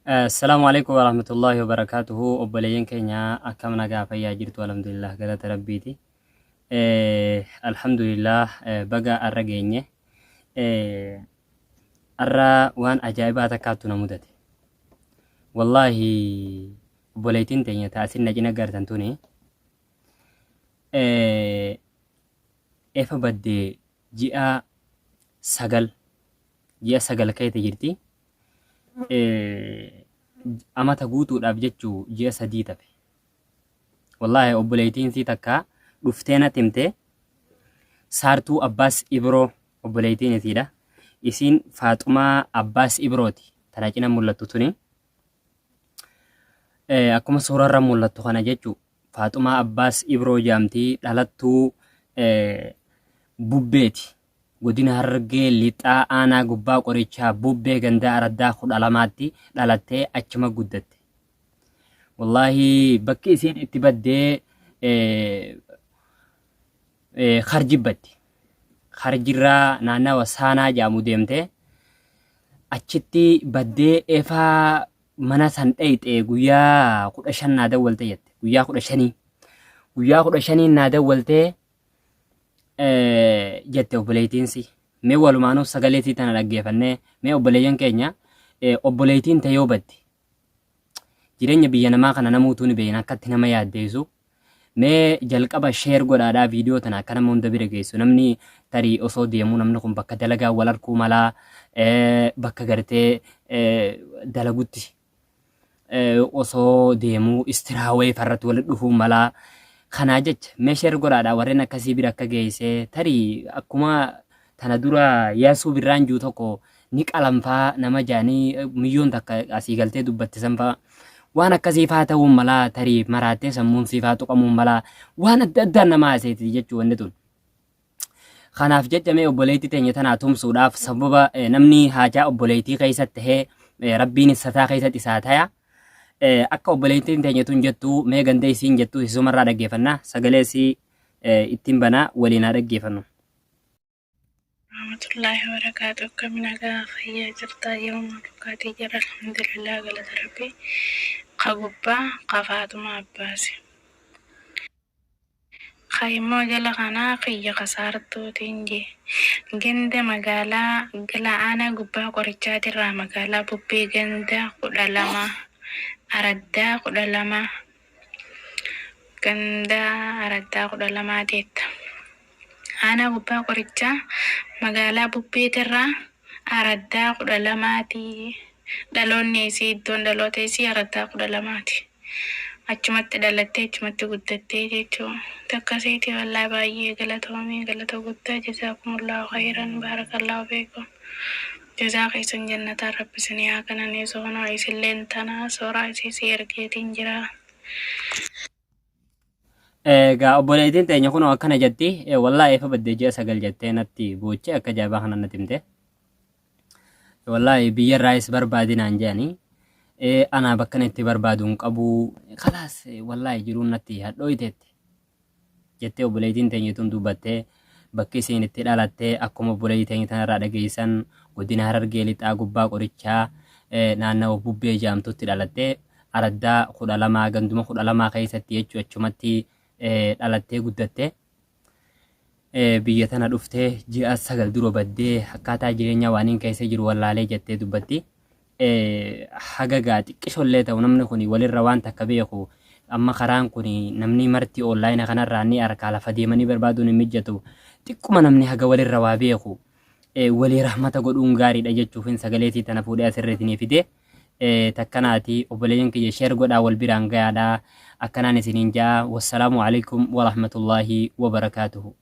Assalaamu alaikum warahmatullahi wabarakaatuhu. Obboleeyyan keenya, akkam nagaa fayyaa jirtu? Alhamdulillah, galata rabbiiti. Alhamdulillah, baga arra geenye. Arra waan ajaa'ibaa takkaattu na mudate. Wallaahi, obboleettiin teenya taasin na cina gartan tuni efa baddee ji'a 9, ji'a 9 keessa jirti. Amata guutuudhaaf jechuu ji'a 3 tafe. Wallaahi, obboleettiin sii takka dhuftee natti himte. Saartuu Abbaas Ibroo obboleettiin isiidha. Isiin Faaxumaa Abbaas Ibrooti. Tana cina mul'attu tuni. Akkuma suurarra mul'attu kana jechuu, Faaxumaa Abbaas Ibroo jedhamti, dhalattuu Bubbeeti. Godina Harargee Lixaa, aanaa Gubbaa Qorichaa, Bubbee, gandaa araddaa 12tti dhalattee achuma guddatte. Wallaahi, bakki isiin itti baddee Karji badde. Karjirraa naannawa Saanaa jedhamu deemtee achitti baddee, efaa mana san dhayxe guyyaa 15 naa dawwalte jette. Guyyaa 15. Guyyaa 15 naa dawwaltee jette obboleettiinsi. Mee walumaanuu sagaleetii tana dhaggeeffannee, mee obboleeyyan keenya, obboleettiin ta'e yoo badde jireenya biyya namaa kana namuutuu ni beekna akkatti nama yaaddeessu. Mee jalqaba share godhaadhaa viidiyoo tana akka nama hunda bira geessu. Namni tarii osoo deemuu namni kun bakka dalagaa wal arguu malaa, bakka gartee dalagutti osoo deemuu istiraawee farratti walitti dhufuu malaa. Kanaa jecha mee share godhaadhaa, warreen akkasii bira akka geesse. Tarii akkuma tana dura Yaasuu Birraan jiru tokko ni qalamfaa nama jaanii miyyoon takka asii galtee dubbatte sanfaa, waan akkasii faa ta'uun malaa, tarii maraattee sammuun siifaa tuqamuun malaa, waan adda addaan nama haseeti jechuu wanni tun. Kanaaf jecha mee obboleettii teenya tanaa tumsuudhaaf, sababa namni haajaa obboleettii keessatti tahee rabbiin sataa keessatti isaa taya. Akka obboleettiin teenya tun jettu, mee ganda isiin jettu isumarraa dhaggeeffanna, sagalee isii ittiin banaa waliin haa dhaggeeffannu. Rahmatullahi wabarakaatu. Akkam nagaa fayyaa jirtaa? Yeroo dhukkaatii jira, alhamdulillah, galata rabbii. Ka gubbaa ka Faatuma Abbaasi. Ka immoo jala kanaa kiyya ka Saartuutiin jee. Ganda magaalaa gala aanaa Gubbaa Qorichaatirraa magaalaa Bubbee ganda 12 araddaa 12, ganda araddaa 12 teetta. Aanaa Gubbaa Qorichaa, magaalaa Bubbeetirraa araddaa 12ti. Dhaloonni isii, iddoon dhaloota isii araddaa 12ti. Achumatti dhalattee achumatti guddattee jechuu. Takkasiiti. Wallaahi, baay'ee galatoomii, galata guddaa. Jazaakumullahu khayran, baarakallaahu fiikum. Jazaa keessan jannataan rabbi isinii haa qananiisu. Kunoo isilleen tana suuraa isii si ergeetiin jira. Egaa obboleettiin teenya kunoo akkana jetti, wallaahi efa baddee ji'a 9 jettee natti boochee akka ajaa'ibaa kana natti himte. Wallaahi, biyya irraayis barbaadi naan jedhanii anaa bakka itti barbaadu hin qabu, kalaas wallaahi jiruun natti hadhooyteetti jettee obboleettiin teenya tun dubbattee. Bakki isiin itti dhalatte, akkuma obboleettii teenya tanarraa dhageessan, godina Harargee Lixaa, Gubbaa Qorichaa, naannawa Bubbee jedhamtutti dhalatte. Araddaa 12, ganduma 12 keessatti jechuu, achumatti dhalattee guddatte. Biyya tana dhuftee ji'a 9 dura baddee, akkaataa jireenyaa waan hin keessa jiru wallaalee jettee dubbatti. Haga gaa xiqqishollee ta'u namni kun walirra waan takka beeku, amma karaan kun namni marti onlaayina kanarraa ni arkaa, lafa deemanii barbaaduun hin mijjatu. Xiqquma namni haga walirra waa beeku walii rahmata godhuun gaariidha jechuufin sagaleetii tana fuudhee asirra isinii fide. Takkanaati obboleeyyan kiyya, share godhaa, wal biraan gayaadha, akkanaan isiniin ja'a. Wassalaamu alaikum warahmatullaahi wabarakaatuhu.